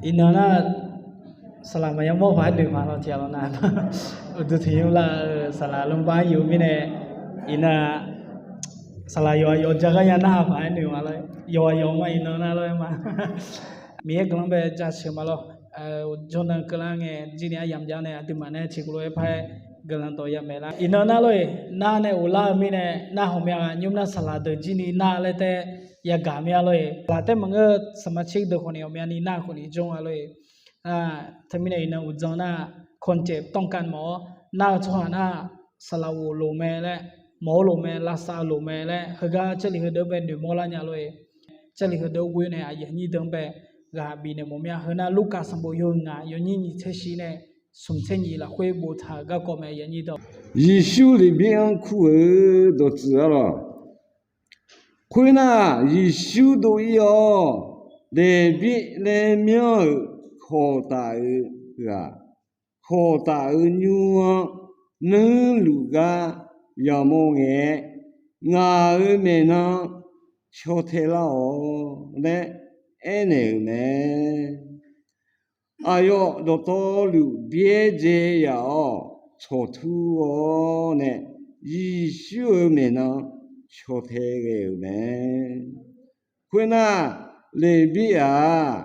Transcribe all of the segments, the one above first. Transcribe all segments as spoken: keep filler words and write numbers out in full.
Iqnan nar, saqlaq maqya mawr paq-aer noeq paq lawr tiq ghaq lawr nar, uqduq tiq nymr lar-eu saqlaq lmrbar yuf-eu mirnae, iqnan saqlaq yawqha yawq ja gar ya narhaq paq-aer noeq ma lawr, yawqha yawq ma iqnan nar lawr-aer ma. Miqyaer guiqlanq bae jaceuq ma lawr. Jawrnan keuvlar ngae jir ni aryamq jav nae aqduimaf nae tiqkawv lof-aer par-aer guiqlanq dawq ya maeq lar. Iqnan nar lawr-eq, nar nae ghoflar-eu mirnae nar ghawqmya ghaq nymr nar saqlaq deuq jir ni nar laer taef yagaq mir-a lawr-eq. Saqlaq taef maqngeur-eu saqmaqtser deuq khawf ni ghawqmyani nar khawf ni jawr-a lawr-eq. Teumirnae iqnan uqdzan nar, คอนเซ็ปต์ ต้องการ mawf-awr nar-eu tsawrhaq nar, saqlaq ghof loq mae laer, mawf-eu loq mae, lavsav-eu loq mae laer, heugar Jarlif heudeuq-anr bae noeqmawr lar nya lor-eq. Jarlif heudeuq-anr ghoe nae aqyuif aqnyir deuq-anr bae ghaq bifnaeq mawf mir-a. Heu nar Lurkaf sanqbof yawhuiq ngaq yawnyir nyiq tser shif nae smq tser nyiq lafkhoer boftaq-euq garkawv mae, aqyuif aqnyir deuq. Yeqsur Leqbir-anr kur-eu dawqtsuif-a lawq. Khoernar, Yeqsur dov-ir-awr, Leqbir laer myanr-euq kawq taf-eu ghaq, kawq taf-eu nymr-anr nuirluf gar yamawr ngae, Ngaq-euq maeqnan caw tae lar-awq laer aernaeq-euq mae. Aqyawf dawqtawvluf byaerdzae yaf-awr tsawqtur-awr nae, Yeqsur-euq maeqnan caw tae ghae-euq mae. Khoernar, Leqbir-aq,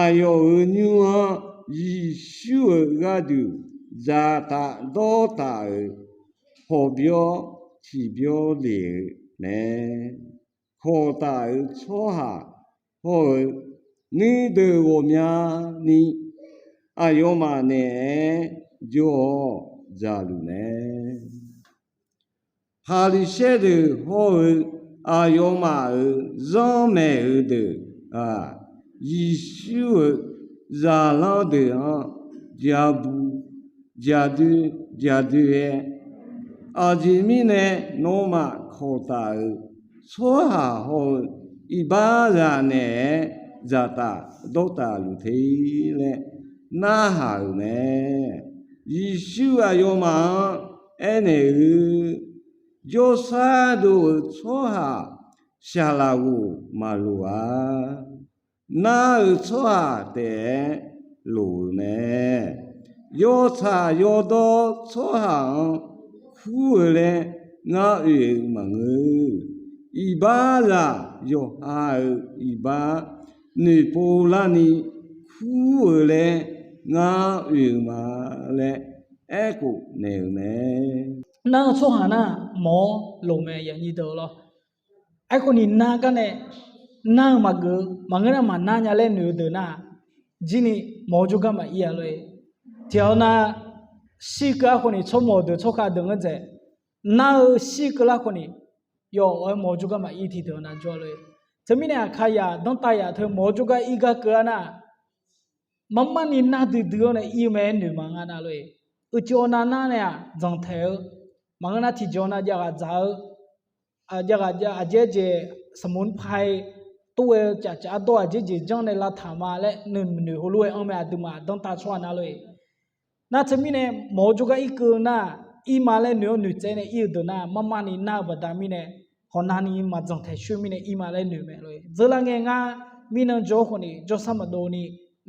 aqyawf-euq nymr-anr Yeqsur-euq gharduq dzaqtaf dawrtaf-euq hawqbyawr tiqbyawr lef-eu mae. Kawq taf-euq tsawrhaq hawr-eu nuideuq ghawqmyani aqyawfmaf naeq-aer jawr-awr dzaqluf mae. Paqliqsaer deuq hawr-eu aqyawfmaf-euq zanrmaeq-eu deuq-aq, Yeqsur-euq zaqlanr deuq-anr jabu jadoe jadoe-aer, Aqjeq mirnae nawmaf kawq taf-euq tsawrhaq hawr-eu iqbaxzaq naeq-aer dzaqtaf dawrtaf luf te laer narhaq-euq mae. Yeqsur aqyawfmaf-anr aernaeq-eu, Jawrsar dov-euq tsawrhaq saqlaq ghof maqloq-a. Nar-euq tsawrhaq taef-aer loq-euq mae. Yawtsaq yawdawr tsawrhaq-anr kur-eu laer ngar oe-eu maqngeur. Iqbaxzaq yawqha-euq iqbax noeqpov larni kur-eu laer ngar oe-eu ma laer aerkhof naeq-euq mae. Nar-eu tsawrhaq nar mawr-awr loq mae, aqyuif aqnyir deuq lawr. Aerkhawf ni nar gar nae nar-eu maqgeuf-eu maqngeur nar maqnar nya laer noeq-eu deuq nar, jir ni mawr-eu jawrgar maqir-a lor-e. Tiqghaq-eu nar, shir keuv-ar khawf ni tsawrmawq deuq tsawrkhav deuq ngeur dzaeq, nar-eu shir keuvlar khawf ni yawf-awr-aer mawr-eu jawrgar maqir tiqdeuq-a nar jawr-a lor-e. Teumirnae aqkaqyaq danrtav yaq teu mawr-eu jawrgar ir gar keuv-ar nar, marmarni nar duidui-awr nae ir-eu mae-aer noeq maqnga nar lor-e. Uicuiv-awr nav nar nae-aq dzanqtaeq-eu, maqngeur nar tiqjeq-awr nav jav ghaq dzaq-eu, jav ghaq jav aqjeq jeq สมุนไพร tov-aer-eu cafcaf ardawr aqjeq jeq janr nae lavtaq ma laer noeq noeq heulof-aer anr mae, aqduimaf danrtav tsawrhaq nar lor-e. Nar teumirnae mawr-eu jawrgar irkeuv nar, ir ma laer noeq-awr noeqtsaev nae ir-eu deuq nar, marmarni nar-eu baqda mirnae, hawqnavni maqdzanq taeq shoer mirnae ir ma laer noeq mae lor-e. Dzeur lar ngae ngar mirnan jawr-awr khawf ni jawrsar maqdov ni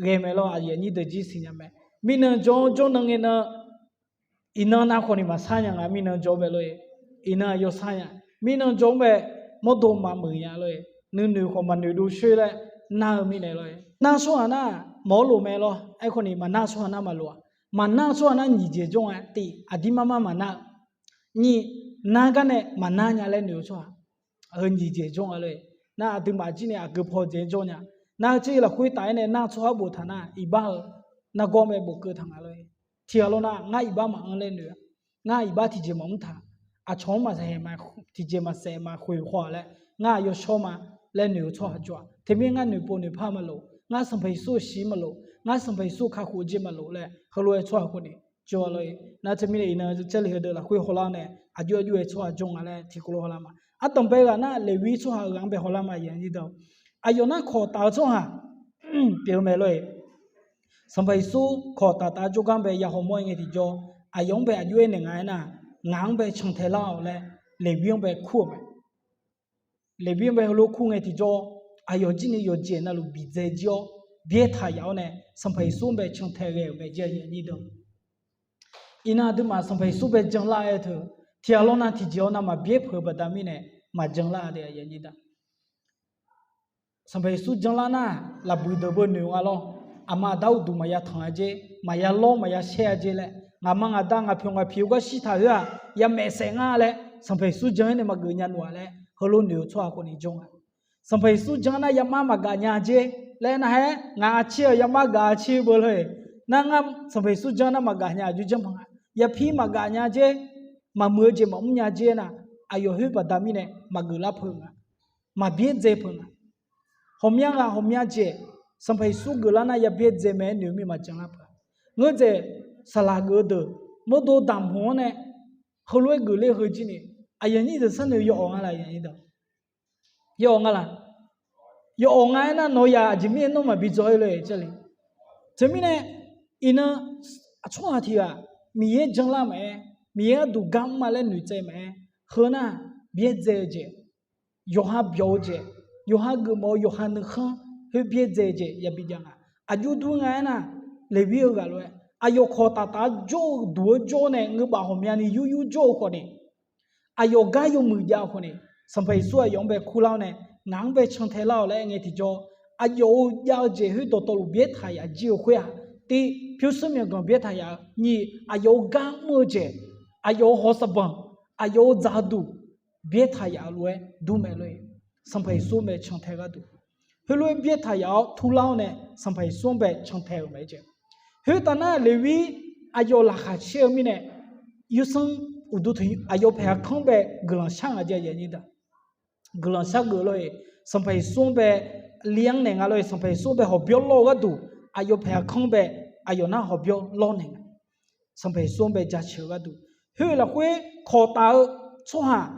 ghae mae lor, aqyuif aqnyir deuq jir siqnya mae. Mirnan jawr-awr jawrnan ngae nan iqnan nav khawf ni maqsar nya nga, mirnan jawr-awr bae lor-e. Iqnan yawsar nya. Mirnan jawr-awr bae mawrdo maqmuiq nya lor-e. Nuinoeq khawf maqnoeq dov shoer laer nar-eu mirnae lor-e. Nar tsawrhaq nar mawr-awr loq mae lor. Aerkhawf ni maqnar tsawrhaq nar maqloq-aq. Maqnar tsawrhaq nar nyiq jeq jawr nga. Tiq, aqdir marmar maqnar-eu. Nyiq, nar gar nae maqnar nya laer noeq-eu tsawrhaq heu nyiq jeq jawr nga lor-e. Nar aqduimaf jir nae aqgeu paw jeq-aer jawr nya. Nar heu tser lafkhoer taf-aer nae nar tsawrhaq boftaq nar iqbax-eu nargawr mae bofkeuv taq nga lor-e. Tiqghaq lawr nar ngar iqbax maqanr laer noeq-a. Ngar iqbax tiqjeq maqmr taq. Aqcawq-anr maqsaef, tiqjeq maqsaef maqkhoeq khawf laer ngar aqyawf shawr ma laer noeq-eu tsawrhaq jawr-a. Teumirnae ngar noeqpov noeqpar maqloq. Ngar Sanqpaq Yeqsur-eu shiq maqloq. Ngar Sanqpaq Yeqsur kakhof-eu jeq maqloq laer heulof-aer tsawrhaq khawf ni jawr-a lor-e. Nar teumirnae iqnan Jarlif heudeuq lafkhoer hawlar nae aqjox aqjox-aer tsawrhaq jawr nga laer tiqkawv lof hawlar ma. Ardanqbae ghaq nar Leqwir tsawrhaq-eu ghaq-anr bae hawlar ma, aqyuif aqnyir deuq. Aqyawf nar kawq taf-eu tsawrhaq pyeuf-eu mae lor-e. Sanqpaq Yeqsur kawq taf taf jawrgar bae ya hawmawr-aer ngae tiqjawr, aqyawf-anr bae aqjox-aer naeq nga aernar, ngaq-anr bae cantae lar-awq laer Leqwir-anr bae kur-euq mae. Leqwir-anr bae heulof kur ngae tiqjawr, aqyawf jir ni yawqjeq navluf bidzae jir-awr, byaertaq yaf-awr nae Sanqpaq Yeqsur-anr bae cantae ghae-euq mae jeq aqnyir deuq. Iqnan aqduimaf Sanqpaq Yeqsur bae janlar-aer teu, tiqghaq lawr nav tiqjeq-awr navmaqbyaer peuq-eu baqda mirnae maqjanlar-a de. Sanqpaq Yeqsur janlar nar, lafbuiq deuq beu noeq-eu nga lawr. Aqma aqda uqduq maqya tanq-a jer, maqya lawr maqya shaer-a jer laer, ngaqma ngaqda ngaqpyawq ngaqpiq-eu gar shirtaq khoer-aq, ya maeqsaef ngar laer, Sanqpaq Yeqsur jan-aer nae maqgeuf nya luf-a laer, heulof noeq-eu tsawrhaq khawf ni jawr nga. Sanqpaq Yeqsur jan nar yamar maqgaf nya jer laer nar-aer, ngaq-a tir-euq yamar gaf-a tir beu lor-eq. Nar ngar Sanqpaq Yeqsur jan nar maqgaf nya aqjox janr paq nga. Yapir maqgaf nya jer, maqmuiq-eu jeq maqmr nya jer nar, aqyawf khoer baqda mirnae maqgeuf lar peuq nga, maqbyaerdzae peuq nga. Ghawqmya ghaq ghawqmya jeq, Sanqpaq Yeqsur geuflar nar yabyaerdzae mae-aer noeq-eu mir maqjan lar peuq-a. Ngeurdzaeq saqlaq geuf-eu deuq, mawrdo damq hmq-anr nae heulof-aer geufler heu jir ni, aqyuif aqnyir deuq sharnoeq yawawq nga laq, aqyuif aqnyir deuq. Yawawq nga laq. Yawawq nga-aer nar nawq-eu yaq aqjeq mirnae nawr maqbi dzaw-ir lof-aer jarle. Teumirnae, iqnan tsawrhaq tiq ghaq Miqyaer janlar maqaer, Miqyaer gharduq gar mr-a laer noeqtsaev maqaer, heu nar byaerdzae-eu jeq, yawqha byawq-eu jeq, yawqha geufmawf-eu yawqha nuikhanr khoer byaerdzae-eu jeq yabi jav nga. Aqjox dur nga-aer nar, Leqwir-eu ghaq lof-aer aqyawf kawq taf taf-awr jawr-eu duq-aer jawr nae ngeubaf ghawqmyani yur yur jawr-eu khawf ni, aqyawf gar yawmuiq jav-eu khawf ni, Sanqpaq Yeqsur aqyawf-anr bae kurlar-awr nae, ngaq-anr bae cantae lar-awq laer aer ngae tiqjawr, aqyawf-euq jav-eu jeq khoer dawqtawvluf byaertaq yaf jir-eu khoer-aq, tiq, pyurshuir myawqganq byaertaq yaf-eu, nyiq, aqyawf-euq gar mr-eu jeq, aqyawf-euq hawq saqbanq, aqyawf-euq dzaqduq byaertaq yaf-eu lof-aer dur mae lor-eq. Sanqpaq Yeqsur-anr bae cantae gharduq, heulof-aer byaertaq yaf-awr turlar-awr nae Sanqpaq Yeqsur-anr bae cantae-euq mae jeq. Khoertav nar Leqwir aqyawf laqkhaq caer-eu mirnae, yursanr uqduq teu aqyawf paeq-a kanr bae guiqlanq shar nga jeq, guiqlanq shar geuf lor-eq. Sanqpaq Yeqsur-anr bae li-anr naeq nga lor-eq. Sanqpaq Yeqsur-anr bae hawqbyawr lawr-eu gharduq, aqyawf paeq-a kanr bae aqyawf nar hawqbyawr lawrnaeq nga. Sanqpaq Yeqsur-anr bae jaceuq-eu gharduq, khoer lafkhoer kawq taf-eu tsawrhaq,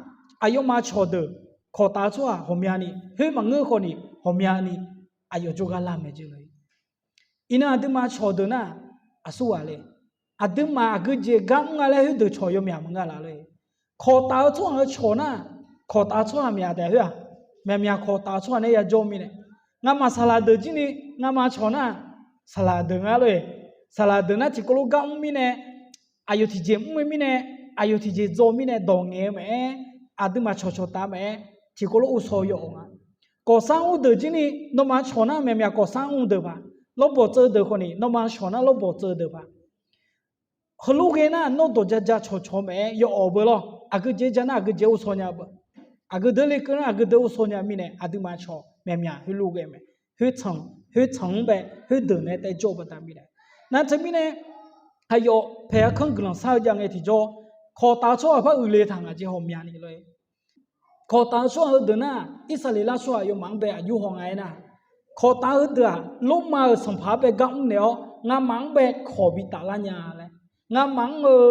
aqyawfmaf cawq deuq, kawq taf-eu tsawrhaq ghawqmyani, khoer maqngeur khawf ni ghawqmyani aqyawf jawrgar lar mae jeq lor-eq. Iqnan aqduimaf cawq deuq nar, aqsurghaq le, aqduimaf aqgeujeq gar mr nga laer khoerdeuq cawq yawmyaq maqnga laf lor-eq. Kawq taf-eu tsawrhaq-eu cawq nar, kawq taf-eu tsawrhaq myaq taef khoer-aq, myaqmyaq kawq taf-eu tsawrhaq nae ya jawr mirnae, ngamaf saqlaq deuq jir ni, ngamaf cawq nar, saqlaq deuq nga lor-eq. Saqlaq deuq nar tiqkawv lof gar mr mirnae, aqyawf tiqjeq mr-eu mirnae, aqyawf tiqjeq dzaw-eu mirnae dawq ngaeq-eu maqaer, aqduimaf cawqcawq taf maqaer, tiqkawv lof uvshaw yaw-awq nga. Kawqsar mr deuq jir ni, nawmaf cawq nar myaqmyaq kawqsar mr deuq paq, lawrbawq tseuv deuq khawf ni, nawmaf cawq nar lawrbawq tseuv deuq paq. Heulof ghae nar nawr dawq jaja cawqcawq maqaer yaw-awq beu lawr. Aqgeujeq ja nar aqgeujeq uvshaw nya beu. Aqgeu deuq lekeuv nar aqgeu deuq uvshaw nya mirnae aqduimaf cawq myaqmyaq heulof ghae mae. Khoer tsanq-anr bae khoerdeuq nae taev jawr-eu baqda mirnae, nar teumirnae aqyawf paeq-a kanr guiqlanq shar-eu jav ngae tiqjawr, kawq taf-eu tsawrhaq par uiqle taq ngaq jeq ghawqmyani lor-eq. Kawq taf-eu tsawrhaq heudeuq nar, Irsaqleqlav tsawrhaq aqyawfmaf-anr bae aqjox haw nga-aer nar, kawq taf-eu heudeuq-aq, Lormav-euq sanqpaq-anr bae gar mrnaeq-awr, ngamaf-anr bae kawq bi taflar nya laer, ngamaf-anr-eu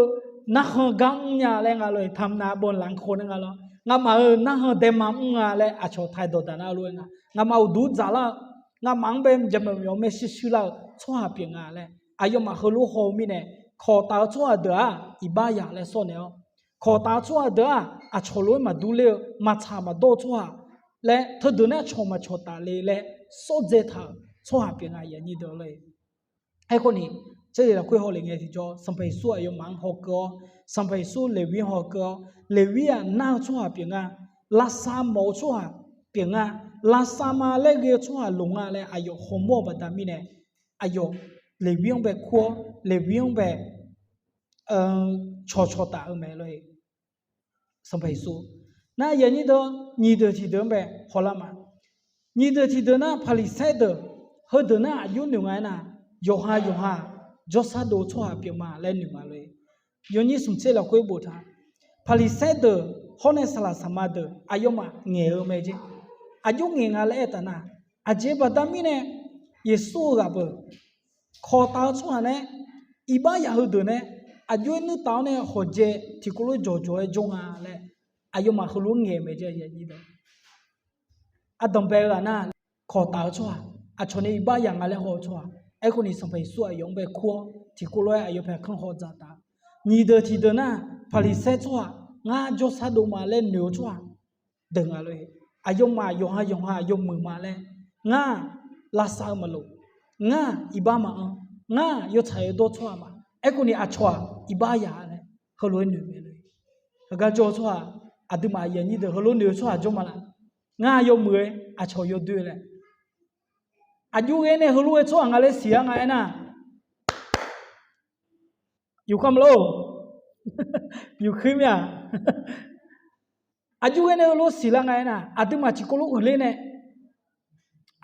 narkhan gar mrnya laer nga lor-eq, tamnav bawlanq khaw nae nga lor, ngamaf-euq narkhan daema mr nga laer aqcawq taq-aer dawqdaq nar lof-aer nga, ngamaf uqduq dzaqlar-eu, ngamaf-anr bae jaqmyawf myawf maershuir shuir lar-eu tsawrhaq pyeuf nga laer, aqyawfmaf heulof haw-eu mirnae, kawq taf-eu tsawrhaq deuq-aq iqbax yaq laer sawr naeq-awr, kawq taf-eu tsawrhaq deuq-aq aqcawq lof-aer maqdur ler-eu, maqtsaq maqdawr-eu tsawrhaq laer, teudeuq nar cawq maqcawq taf le laer sawr dzae taq-euq tsawrhaq pyeuf nga, aqnyir deuq lor-eq. Aerkhawf ni, Jarlif lafkhoer hawlef ngae tiqjawr, Sanqpaq Yeqsur aqyawfmaf-anr hawkeuv-awr, Sanqpaq Yeqsur Leqwir-anr hawkeuv-awr, Leqwir-aq nar-eu tsawrhaq pyeuf nga, lavsav mawf-eu tsawrhaq pyeuf nga, lavsav ma laer ghae-eu tsawrhaq loq nga laer aqyawf hawmawr-eu baqda mirnae, aqyawf Leqwir-anr bae kur-awr, Leqwir-anr bae cawqcawq taf-eu mae lor-eq. Sanqpaq Yeqsur nar, aqnyir deuq nyiq deuq tiqdeuq-anr bae hawlar ma. Nyiq deuq tiqdeuq nar, Paqliqsaer deuq, heudeuq nar aqjox noeq nga aernar, yawqha yawqha jawrshar dov-eu tsawrhaq pyeuf ma laer noeq nga lor-eq. Yawnyir smq tser lafkhoer boftaq, Paqliqsaer deuq hawr nae saqlaq saqma deuq aqyawfmaf ngaeq-eu mae jeq. Aqjox ngaeq nga laer aertaq nar, aqjeq baqda mirnae Yeqsur-eu ghaq peuq, kawq taf-eu tsawrhaq nae, iqbax yaq heudeuq nae, aqjox-aer nuirtaf-awr nae hawq dzae tiqkawv lof jawqjawq-aer jawr nga laer, aqyawfmaf heulof ngaeq mae jeq. Ardanqbae-eu ghaq nar, kawq taf-eu tsawrhaq, aqcawq nae iqbax yaq nga laer haw-eu tsawrhaq. Aerkhawf ni Sanqpaq Yeqsur aqyawf-anr bae kur-awr tiqkawv lof-aer aqyawf paeq kanr haw dzaqtaf. Nyiq deuq tiqdeuq nar, Paqliqsaer tsawrhaq, ngar jawrshar dov ma laer noeq-eu tsawrhaq deuq nga lor-eq. Aqyawfmaf yawqha yawqha yawmuiq ma laer, ngar lavsav-eu maqloq, Ngar iqbax maqanr. Ngar yawtsaq yawdawr tsawrhaq ma. Aerkhawf ni aqcawq-aq iqbax ya laer heulof-aer noeq mae lor. Heugar jawr-eu tsawrhaq, aqduimaf aqyuif aqnyir deuq heulof noeq-eu tsawrhaq jawr ma laf. Ngar yawmuiq-aer aqcawq yawdoer laer. Aqjox ghae nae heulof-aer tsawrhaq nga laer siqlar nga aernar, yufkhamq lor, yufkhuir mir-aq. Aqjox ghae nae heulof siqlar nga aernar, aqduimaf tiqkawv lof uiqler nae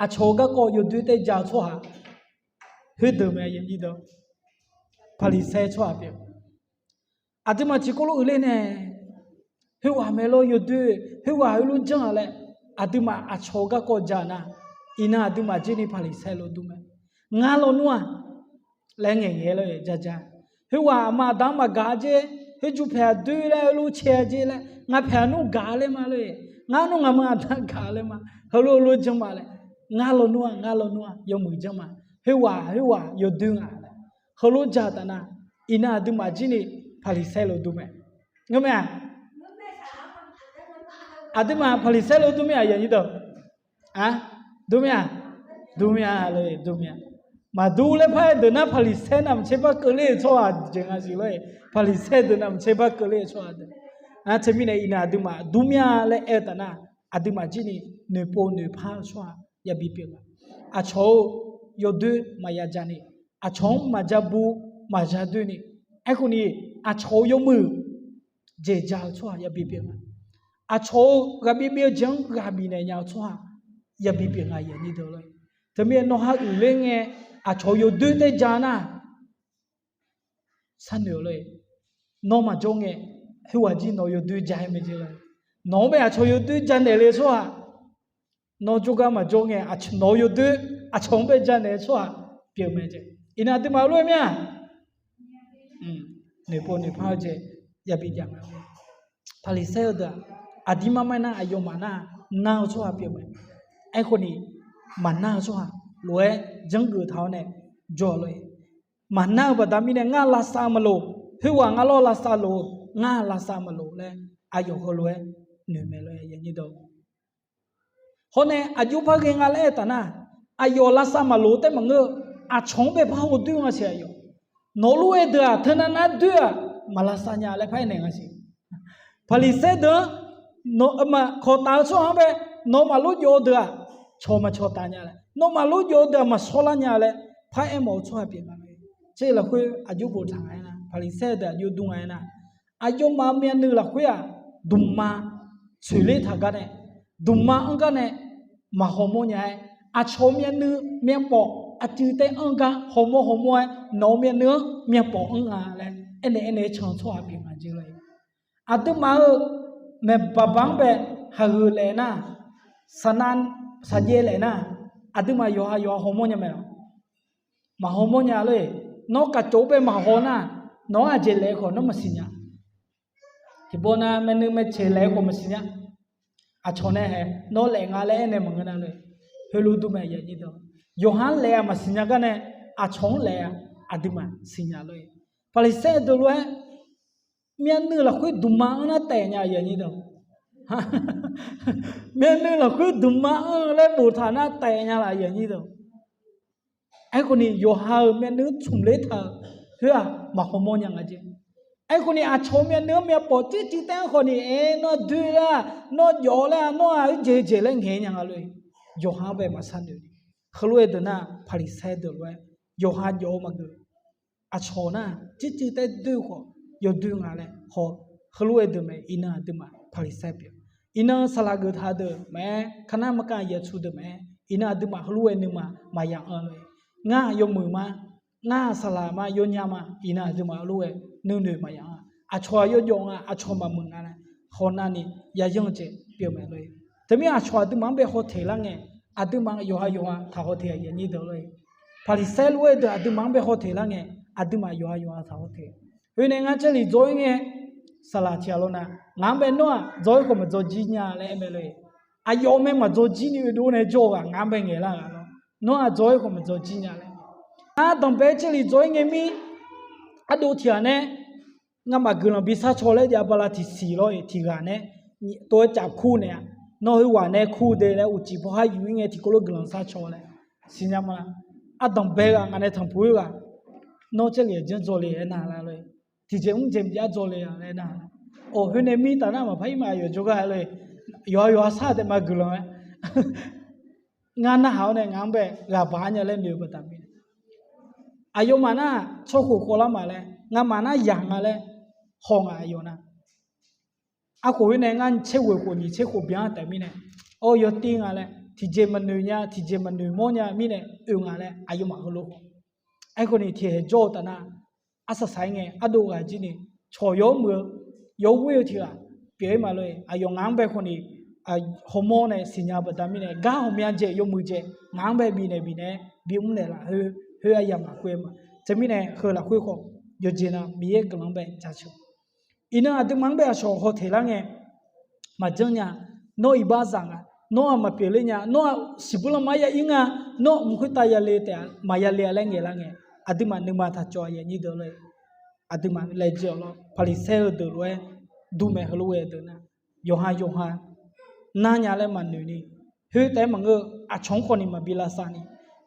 aqcawq-eu garkawv yawdoer taer ja-eu tsawrhaq khoerdeuq mae. Paqliqsaer tsawrhaq pyeuf. Aqduimaf tiqkawv lof uiqler nae khoerghaq mae lor yawdoer, khoerghaq heulof janr-a laer aqduimaf aqcawq-eu garkawv ja nar, iqnan aqduimaf jir ni Paqliqsaer lof dur mae. Ngar lawnmr-aq laer ngaeqngaeq-aer lor-eq jaja. Khoerghaq aqma aqda-anr maqgaq-a jer, khoerjur paeq aqdoer laer heulof cae-a jer laer, ngaq paeq aqnmr gaq-a laer ma lor-eq, ngar nmr ngaqma aqda gaq-a laer ma, heulof heulof janr ma laer, ngar lawnmr-aq ngar lawnmr-aq yawmuiq janr ma, khoerghaq khoerghaq yawdoer nga laer heulof ja-eu taf nar, iqnan aqduimaf jir ni Paqliqsaer lof dur mae. Ngeurmae-aq, aqduimaf Paqliqsaer lof dur mir-aq, aqyuif aqnyir deuq? Dur mir-aq, dur mir-a, dur mir-a. Maqdur laer par-aer deuq nar Paqliqsaer navmaqtser par keuvler-euq tsawrhaq jeq nga siq lor-eq. Paqliqsaer deuq navmaqtser par keuvler-euq tsawrhaq deuq. Nar teumirnae iqnan aqduimaf dur mir-a laer aer-eu taf nar, aqduimaf jir ni noeqpov noeqpar-eu tsawrhaq yabi pyeuf nga. Aqcawq-eu yawdoer maqya ja ni, aqcawq-anr maqja bu maqja doer ni, aerkhawf ni aqcawq-eu yawmuiq jeq ja-eu tsawrhaq yabi pyeuf nga. Aqcawq-eu ghaqbyaev byaev-eu jeq-anr ghaq bifnaeq nya-eu tsawrhaq yabi pyeuf nga, aqyuif aqnyir deuq lor-eq. Teumirnae nawr ha uiqler ngae aqcawq-eu yawdoer taer ja nar, sharnoeq-eu lor-eq. Nawr maqjawr ngae, khoerghaq jir nawq-eu yawdoer ja-aer mae jeq lor. Nawq-anr bae aqcawq yawdoer janaeq le-eu tsawrhaq, nawr jawrgar maqjawr ngae, nawq-eu yawdoer aqcawq-anr bae janaeq-eu tsawrhaq pyeuf mae jeq. Iqnan aqduimaf lof-aer mir-a, noeqpov noeqpar-eu jeq yabi jav nga. Paqliqsaer-eu deuq-aq, aqdirmar mar nar aqyawfmaf nar nar-eu tsawrhaq pyeuf mae. Aerkhawf ni maqnar-eu tsawrhaq lof-aer janrgeuf taq-awr nae jawr-a lor-eq. Maqnar-eu baqda mirnae ngar lavsav maqloq, khoerghaq ngar lawr lavsav loq, ngar lavsav maqloq laer aqyawf heulof-aer noeq mae lor-eq. Hawr nae aqjox par ghae nga laer aer taf nar, aqyawf lavsav maqloq taer maqngeur-eu, aqcawq-anr bae par hawdoer nga siq aqyawf. Nawq lof-aer deuq-aq teunav nar doer-aq, maq lavsav nya laer par aernaeq nga siq. Paqliqsaer deuq-anr, nawq-euq maq kawq taf-eu tsawrhaq-anr bae, nawq maq lof jawf-eu deuq-aq, cawq maq cawq taf nya laer, nawq maq lof jawf-eu deuq-aq maq shawrlar nya laer par aermawf-eu tsawrhaq pyeuf nga mae. Tser lafkhoer aqjox boftaq nga aer nar, Paqliqsaer deuq aqjox dur nga aer nar, aqyawfmaf-euq myavnuiv lafkhoer-aq, dmqma tsoeqler taq gar nae, dmqma anr gar nae maq hawmawr nya-aer, aqcawq-eu myavnuiv myavpawf aqcuiv taer anr gar hawmawr hawmawr-aer nawq-eu myavnuiv-anr myavpawf anr nga laer aernaeq aernaeq-aer can-eu tsawrhaq pyeuf nga jeq lor-eq. Aqduimaf-euq maeqbaq baq-anr bae haqgheuq laef nar, saqnav saqjaev laef nar, aqduimaf yawqha yawqha hawmawr nya mae lawq. Maq hawmawr nya lor-eq. Nawr kaqcof-anr bae maq haw nar, nawq-anr aqjeq laef-eu khawf nawr maqsiq nya. Tiqpov nav maernui maeqtsoeq laef-eu khawf maqsiq nya. Aqcawq nae hae nawr laef nga laer aernaeq maqngeur nar lor-eq. Heulof dur mae. Yawqha-anr laef-a maqsiq nya gar nae, aqcawq-anr laef-a aqduimaf siqnya lor-eq. Paqliqsaer deuq lof-aer myavnuiv lafkhoer dmqma anr nar taef nya, myavnuiv lafkhoer dmqma anr laer boftaq nar taef nya laf, aqyuif aqnyir deuq. Aerkhawf ni yawqha-euq myavnuiv-anr tsmq ler taq-euq khoer-aq maq hawmawr nya nga jeq. Aerkhawf ni aqcawq-eu myavnuiv-anr myavpawf tserciv taer-anr khawf ni aer, nawr doer laer-aq, nawr jawf laer-aq, nawr-aq uijeq jeq laer ngaeq nya nga lor-eq. Yawqha-anr bae maqsar noeq ni. Heulof-aer deuq nar Paqliqsaer deuq lof-aer yawqha jawf-eu maqgeuf. Aqcawq nar tserciv taer doer-eu khawf yawdoer nga laer haw. Heulof-aer deuq mae. Iqnan aqduimaf Paqliqsaer pyeuf. Iqnan saqlaq geuf taq-eu deuq maqaer, kar nar maqkav yaqtsu deuq maqaer, iqnan aqduimaf heulof-aer nuima maqya anr lor-eq. Ngar yawmuiq ma, ngar saqlaq ma, yawnya ma, iqnan aqduimaf heulof-aer nuinoeq maqya anr. Aqcawq-aq yawjawf nga, aqcawq maqmuiq nga laer hawnar ni yayanr-eu jeq pyeuf mae lor-eq. Teumirnae aqcawq aqduimaf-anr bae haw teq lar ngae, aqduimaf yawqha yawqha taqhaw teq-a, aqyuif aqnyir deuq lor-eq. Paqliqsaer lof-aer deuq aqduimaf-anr bae haw teq lar ngae, aqduimaf yawqha yawqha taqhaw teq. Khoernae ngar jarlif dzaw-ir ngae, saqlaq tiq ghaq lawr nar, ngaq-anr bae nawr-aq dzaw-ir khawf maqdzaw jir nya laer aer mae lor-eq. Aqyawf mae maqdzaw jir ni oedov nae jawr-eu ghaq ngaq-anr bae ngaeqlar ghaq lawr. Nawr-aq dzaw-ir khawf maqdzaw jir nya laer. Ngar danqbae-aer jarlif dzaw-ir ngae mir, ardov tiq ghaq nae ngamaf guiqlanq bi sar caw laer jav bala tiqsiq lawr-eq, tiq ghaq nae tov-aer caf kur naeq-a. Nawr khoerghaq nae kur de laer uqcif pawkhar yuf-ir ngae tiqkawv lof guiqlanq sar caw laer siqnya ma. Ardanq bae ghaq ngaq nae tanqpuq-ir ghaq, nawr caerlef aqjanr dzawle aernar lar lor-e. Tiqjeq mrjeq mqjav dzawle-a laer nar. Awq, khoer nae mir taf nar maqpar ir ma yawqjawr gar lor-e. Yawqha yawqha sar taef ma guiqlanq-aer ngar narhaq-awr nae ngaq-anr bae ghaq baq-ar nya laer noeq-eu baqda mirnae, aqyawfmaf nar tsawrkhof khawvlar ma laer, ngamaf nar yaq nga laer haw ngaq aqyawf nar. Arkhof khoer nae ngar tser ghoeq khof nyiq tser khof byan-anr taef mirnae, awr yawtir nga laer tiqjeq maqnoeq nya tiqjeq maqnoeq mawr nya mirnae oe nga laer aqyawfmaf heulof haw. Aerkhawf ni tiqhaeq jawr-eu taf nar, arsaq saq-aer ngae ardov ghaq jir ni cawq yawr muiq-eu, yawr ghoer-eu tiq ghaq pyeuf-ir ma lor-e. Aqyawf ngaq-anr bae khawf ni hawmawr nae siqnya-eu baqda mirnae gar ghawqmya jeq yawmuiq jeq ngaq-anr bae bifnaeq bifnaeq-aer bimr naeqlaf khoer, khoer aryamq maqkhoer ma. Teumirnae heu lafkhoer khawf yawqjeq na Miqyaer guiqlanq-anr bae jaceuq. Iqnan aqduimaf-anr bae aqcawq haw teq lar ngae maqjanr nya. Nawr iqbax zaq nga, nawr-aq maqpyeuf ler nya, nawr-aq siqbuir lanma ya ir nga, nawr mq khoertav yale taef-a maqyale-a laer ngaeqlar ngae, aqduimaf nuima taq cawv-a yanyir deuq lor-e. Aqduimaf laejae-awq lawr, Paqliqsaer-eu deuq lof-aer dur mae heulof ghae-eu deuq nar, yawqha yawqha nar nya laer maqnoeq ni, khoertaef-aer maqngeur-eu aqcawq-anr khawf ni maqbi lavsav ni,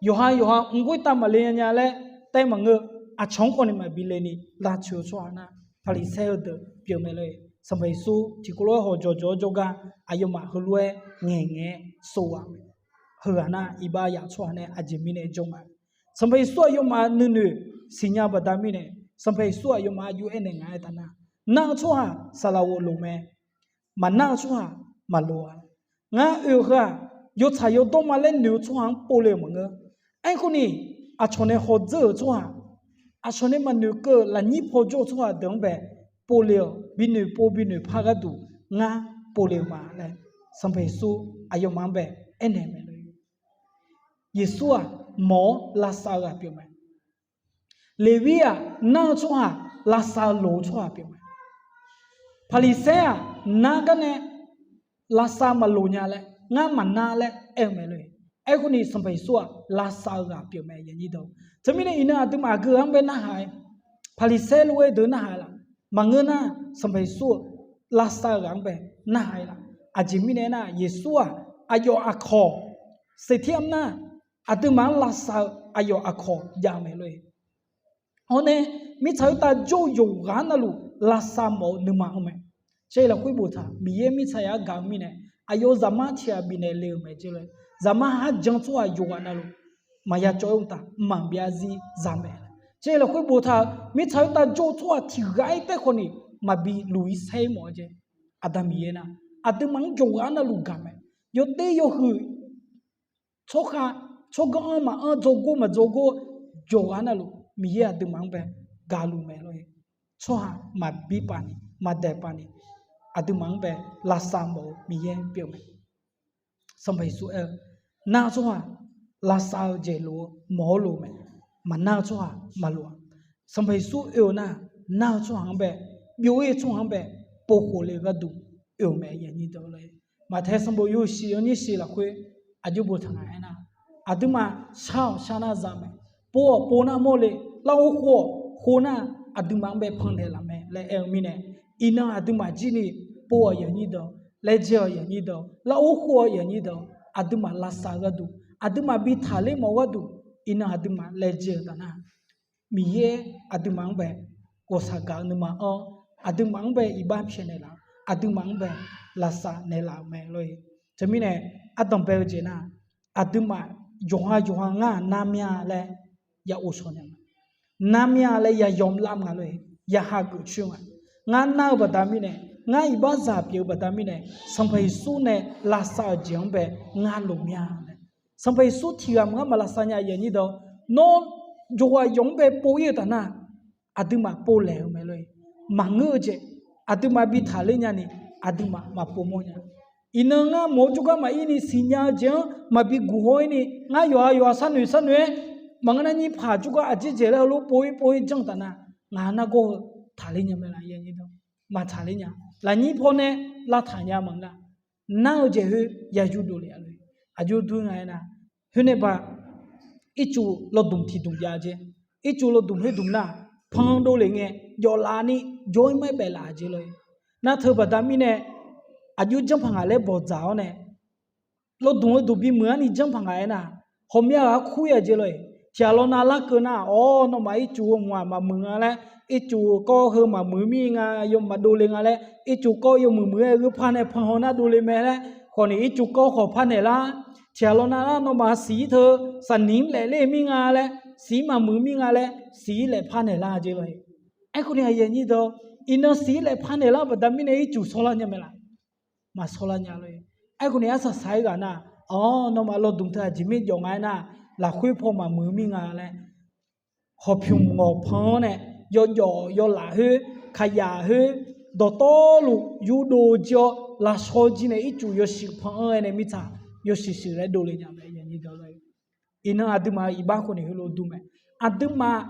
yawqha yawqha mq khoertav maqle nya nya laer taef-aer maqngeur-eu aqcawq-anr khawf ni maqbi le ni lavtsoeq-eu tsawrhaq nar, Paqliqsaer-eu deuq pyeuf mae lor-e. Sanqpaq Yeqsur tiqkawv lof-aer hawqjawq jawq-awr jawrgar aqyawfmaf heulof-aer ngaeqngaeq-aer sov ghaq mae. Heughaq nar iqbax yaf tsawrhaq nae aqjeq mirnae jawr ma. Sanqpaq Yeqsur aqyawfmaf nuinoeq siqnya baqda mirnae, Sanqpaq Yeqsur aqyawfmaf aqjox aernaeq nga-aer taf nar, nar-eu tsawrhaq saqlaq ghof loq mae. Maqnar-eu tsawrhaq maqloq-a. Ngar oe-eu heu-aq, yawtsaq yawdawr ma laer noeq-eu tsawrhaq-anr povle-euq maqngeur. Aerkhawf ni, aqcawq nae hawdzeur-euq tsawrhaq, aqcawq nae maqnoeq keuv-euq lafnyir paw jawr-eu tsawrhaq deuq-anr bae povle-awq. Binoeq pov binoeq par gharduq ngar povle-eu ma laer, Sanqpaq Yeqsur aqyawfmaf-anr bae aernaeq mae lor. Yeqsur-aq mawq-awr lavsav-eu ghaq pyeuf mae. Leqwir-aq nar-eu tsawrhaq, lavsav loq-eu tsawrhaq pyeuf mae. Paqliqsaer-aq nar garnae lavsav maqloq nya laer, ngar maqnar laer aer-eu mae lor. Aerkhawf ni Sanqpaq Yeqsur-aq lavsav-eu ghaq pyeuf mae. Teumirnae iqnan aqduimaf aqgeu-anr bae narhaq-aer, Paqliqsaer lof-aer deuq narhaq laf? Maqngeur nar, Sanqpaq Yeqsur lavsav-eu ghaq-anr bae narhaq-aer laf? Aqjeq mirnae aernar, Yeqsur-aq aqyawf aqkawq seqtir armr nar, aqduimaf-anr lavsav-eu aqyawf aqkawq jav-eu mae lor-e. Hawr nae, mirtsaq khoertav jawr-eu yawqghaq navluf lavsav mawf-eu nuima-anr mae. Caev lafkhoer boftaq, Miqyaer mirtsaq yaf-anr gaq-eu mirnae, aqyawf-euq zaqmar tiq ghaq bifnaeq le-euq mae jeq lor. Zaqmar har jan tsawrhaq yawqghaq navluf maqya cawv-aer uqtaf mqmaq byav zir za mae. Caev lafkhoer boftaq-eu, mirtsaq khoertav jawr-eu tsawrhaq tiq ghaq-aer taef khawf ni maqbi luq-ir saer-ir mawf-eu jeq. Aqda Miqyaer nar, aqduimaf-anr yawqghaq navluf gaq mae. Yawter yawhuiq, tsawrkhav, tsawrganr anr maqanr, dzawrgor maqdzawrgor, yawqghaq navluf Miqyaer aqduimaf-anr bae gaqluf mae lor-e. Tsawrhaq maqbi paf ni, maqdaeq paf ni, aqduimaf-anr bae lavsav mawf-eu Miqyaer pyeuf mae. Sanqpaq Yeqsur aer-eu, nar-eu tsawrhaq lavsav-eu jeq lof-eu mawq-awr loq mae. Maqnar-eu tsawrhaq maqloq-a. Sanqpaq Yeqsur oe-eu nar, nar-eu tsawrhaq-anr bae, byov-ir-eu tsawrhaq-anr bae, povkhof le-eu gharduq oe-euq mae. Maqtaeq sanqbof yawhuiq shiq yawnyir shiq lafkhoer aqjox boftaq nga aernar, aqduimaf shar-awq shar nar za mae. Pov-awq pov nar mawrle, lar-or khov-awq khov nar, aqduimaf-anr bae pannaeq laf mae laer aer-eu mirnae, iqnan aqduimaf jir ni pov-awq yawnyir deuq, laejae-awq yawnyir deuq, lar-or khov-awq yawnyir deuq, aqduimaf lavsav-eu gharduq, aqduimaf bi taqler mawf-eu gharduq, iqnan aqduimaf laejae-eu taf nar, Miqyaer aqduimaf-anr bae ghawqshaq gaq-eu nuima-anr, aqduimaf-anr bae iqbax pyaeqnaeq laf-eu, aqduimaf-anr bae lavsav naeqlaf-euq mae lor-e. Teumirnae ardanq bae-eu jeq nar, aqduimaf yawqha yawqha ngar-aq nar mya laer ya ghovshaw nya nga, nar mya laer ya yawmlam nga lor-e, ya hageuf coer nga. Ngar nar-eu baqda mirnae, ngar iqbaxzaq pyeuf-eu baqda mirnae, Sanqpaq Yeqsur nae lavsav-euq jeq-anr bae ngar loq mya laer, Sanqpaq Yeqsur tiq ghaq maqngar maq lavsav nya-a. Nawr yawqghaq yawq-anr bae pov-ir-eu taf nar, aqduimaf povlaeq-eu mae lor-e. Maqngeur-eu jeq, aqduimaf bi taqler nyani, aqduimaf maqpov mawr nya. Iqnan ngar mawq-eu jawrgar maqir ni siqnya-eu jeq-anr maqbi guq haw-ir ni, ngar yawqha yawqha sharnoeq sharnoeq-aer, maqngeur nar nyir paq jawrgar aqjeq jeq laer heulof pov-ir pov-ir janr-eu taf nar, ngaq nargawr heu taqler nya mae laf? Maqtaqler nya. Lafnyir pawnae lavtaq nya maqngeur-a. Nar-eu jeq khoer ya yurdov lef-a lor-e. Aqjox dur nga aernar, khoernae ba ircuf lawdmq tiqdmq jav jeq, ircuf lawdmq khoerdmq nar, pan dovlef ngae, jawf laf ni jawr-ir maer baef laf-a jeq lor-e. Nar teu baqda mirnae, aqjox janrpaq ngaq laer bawqdzaq-awr nae, lawdmq-eu duq bimuiq-anr ni janrpaq ngaq aernar, ghawqmya ghaq kur-ir-a jeq lor-e. Tiqghaq lawnav larkeuv nar, awr, nawmaf ircuf heu hmq-aq maqmuiq nga laer, ircuf kawv heu maqmuiq mir nga, yawmaf dovle nga laer, ircuf kawv yawmuiq muiq-aer gheurpar nae panhaw nar dovle mae laer, khawf ni ircuf kawv khawf par naeq lar. Tiqghaq lawnav lar nawmaf siq-ir teu saqniq-anr laef ler mir nga laer, siq-ir maqmuiq mir nga laer, siq-ir laef par naeq lar jeq lor-e. Aerkhawf ni aqyuif aqnyir deuq, iqnan siq-ir laef par naeq lar baqda mirnae ircuf shawrlar nya mae laf? Maqshawrlar nya lor-e. Aerkhawf ni arsaq saq-aer ghaq nar, awr, nawmaf lawdmq teu aqjeq mir jawf nga aernar, lafkhoer paw maqmuiq mir nga laer, hawqpymq ngawq pan-anr nae, yawjawf yawlaf khoer, kaqyaq khoer, dawqtawvluf yurdov jir-awr lavshaw jir nae ircuf yawshuif pan-anr-aer nae mirtsaq yawshuif shuif laer dovle nya mae. Iqnan aqduimaf-euq iqbax khawf ni heulof dur mae. Aqduimaf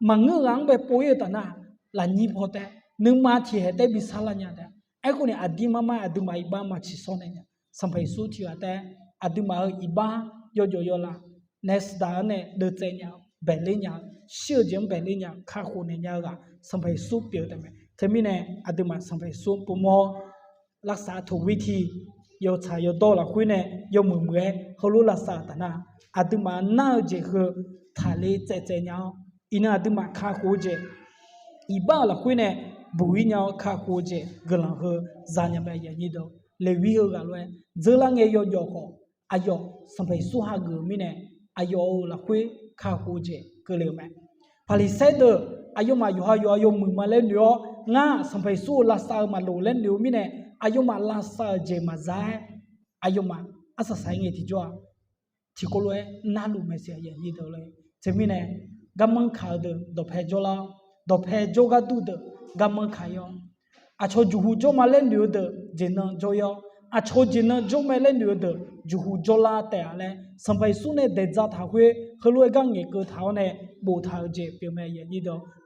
maqngeur ghaq-anr bae pov-ir-eu taf nar, lafnyir paw taef, nuima tiqhaeq taef bi sarlar nya taef. Aerkhawf ni aqdir mar mar aqduimaf iqbax maq ciqshawr naeq nya. Sanqpaq Yeqsur tiqghaq taef, aqduimaf-euq iqbax yawjawf yawlaf nae saqdaq-anr nae deuvtsaev nya-eu, baeqler nya-eu, shir-eu jeq-anr baeqler nya-eu, kakhof naeq nya-eu ghaq Sanqpaq Yeqsur pyeuf-eu taef mae. Teumirnae aqduimaf Sanqpaq Yeqsur pov mawr lavsav taqwir tiq yawtsaq yawdawr lafkhoer nae yawmuiq muiq-aer heulof lavsav-euq taf nar, aqduimaf nar-eu jeq heu taqler tsaevtsaev nya-awr, iqnan aqduimaf kakhof-eu jeq, iqbax-euq lafkhoer nae buq-ir nya-awr kakhof-eu jeq guiqlanq heu zanya mae. Leqwir heu ghaq lof-aer dzeurlar ngae yawjawf khawf, aqyawf Sanqpaq Yeqsur hageuf-eu mirnae, aqyawf-euq lafkhoer kakhof-eu jeq keuvle-eu mae. Paqliqsaer deuq, aqyawfmaf yawqha yawqha yawmuiq ma laer noeq-awr, ngar Sanqpaq Yeqsur-euq lavsav-eu maqloq laer noeq-eu mirnae, aqyawfmaf lavsav-euq jeq maqza-aer, aqyawfmaf arsaq saq-ir ngae tiqjawr-aq, tiqkawv lof-aer narluf mae siq. Teumirnae, garmanr kaq-eu deuq dawqpae jawrlar-awr, dawqpae jawrgar dur deuq garmanr kaq-ir-awr, aqcawq jeqhu jawr ma laer noeq-eu deuq jeqnan jawr-ir-awr, aqcawq jeqnan jawr mae laer noeq-eu deuq jeqhu jawrlar taef-a laer Sanqpaq Yeqsur nae daeqdza taq khoer heulof-aer gar ngaeqkeuv taq-awr nae boftaq-eu jeq pyeuf mae.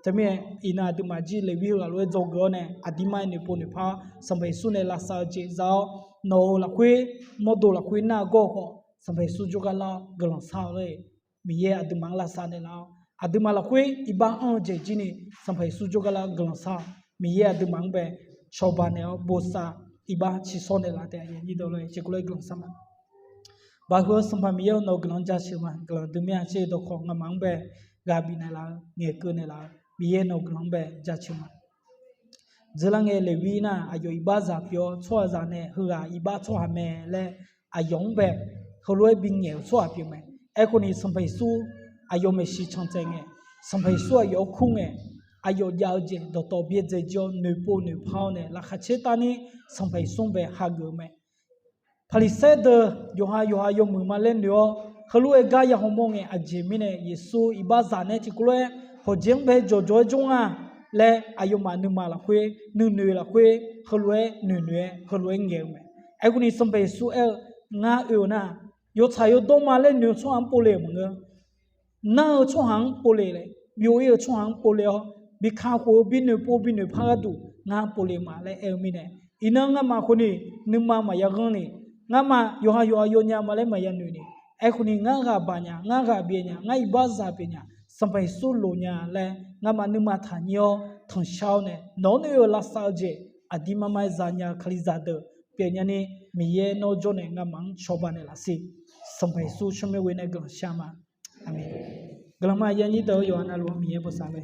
Teumirnae, iqnan aqduimaf jir Leqwir heu ghaq lof-aer dzawgeuf-awr nae aqdirmar-aer noeqpov noeqpar-awr Sanqpaq Yeqsur nae lavsav-eu jeq za-awr, nawq-euq lafkhoer mawrdo lafkhoer nar-eu gawr-eu khawf, Sanqpaq Yeqsur jawrgar lar-awr guiqlanq shar-awq lor-e. Miqyaer aqduimaf-anr lavsav naeqlaf-awr, aqduimaf lafkhoer iqbax anr-eu jeq jir ni Sanqpaq Yeqsur jawrgar lar-awr guiqlanq shar-awq. Miqyaer aqduimaf-anr bae cawba naeq-awr bosav iqbax ciqshawr naeqlaf taef-a. Tiqkawv lof-aer guiqlanq shar ma. Baqheu-eu Sanqpaq Miqyaer-eu nawq-eu guiqlanq jaceuq ma. Guiqlanq dui mir-a, tser dawqkawq ngamaf-anr bae ghaq bifnaeq laf-eu, ngaeqkeuv naeqlaf-eu Miqyaer nawq-eu guiqlanq-anr bae jaceuq ma. Dzeurlar ngae Leqwir nar aqyawf iqbaxzaq pyeuf-awr tsawrhaqzaq nae heughaq iqbax tsawrhaq mae laer aqyawf-anr bae heulof-aer bingaeq-euq tsawrhaq pyeuf mae. Aerkhawf ni Sanqpaq Yeqsur aqyawf maeqshi can tsaev ngae, Sanqpaq Yeqsur aqyawf-anr kur ngae, aqyawf jav-eu jeq dawqtawv byaerdzae jir-awr noeqpov noeqpar-awr nae laqkhaq caer tavni Sanqpaq Yeqsur-anr bae hageuf-eu mae. Paqliqsaer deuq yawqha yawqha yawmuiq ma laer noeq-awr, heulof-aer gar ya hawmawr ngae, aqjeq mirnae Yeqsur iqbaxzaq nae tiqkawv lof-aer hawqjeq-anr bae jawqjawq-aer jawr nga laer aqyawfmaf nuima lafkhoer nuinoeq lafkhoer heulof-aer noeqnoeq-aer heulof-aer ngaeq-eu mae. Aerkhawf ni Sanqpaq Yeqsur aer-eu, ngar oe-eu nar, yawtsaq yawdawr ma laer noeq-eu tsawrhaq-anr povle-euq maqngeur. Nar-eu tsawrhaq-anr povle laer, byov-ir-eu tsawrhaq-anr povle-awr bi kakhof-eu bi noeqpov bi noeqpar gharduq ngar povle ma laer aer-eu mirnae, iqnan ngamaf khawf ni nuima maqya ghanr ni, ngamaf yawqha yawqha yawnya ma laer maqya noeq ni, aerkhawf ni ngar ghaq baq nya, ngar ghaq byaeq nya, ngar iqbaxzaq pyeuf nya, Sanqpaq Yeqsur loq nya laer ngamaf nuima taqnyir-awr tanqshar-awr nae nawq-anr oe-euq lavsav-eu jeq aqdirmar mar-aer zanya-eu Kalizaq deuq pyeuf nya ni, Miqyaer nawr jawr nae ngamaf-anr cawba naeqlaf siq. Sanqpaq Yeqsur tsawrmyanr ghoe nae guiqlanq shar ma. Aqmeq. Guiqlanq ma yanyir deuq-eu yawqha navluf-anr Miqyaer bosav mae.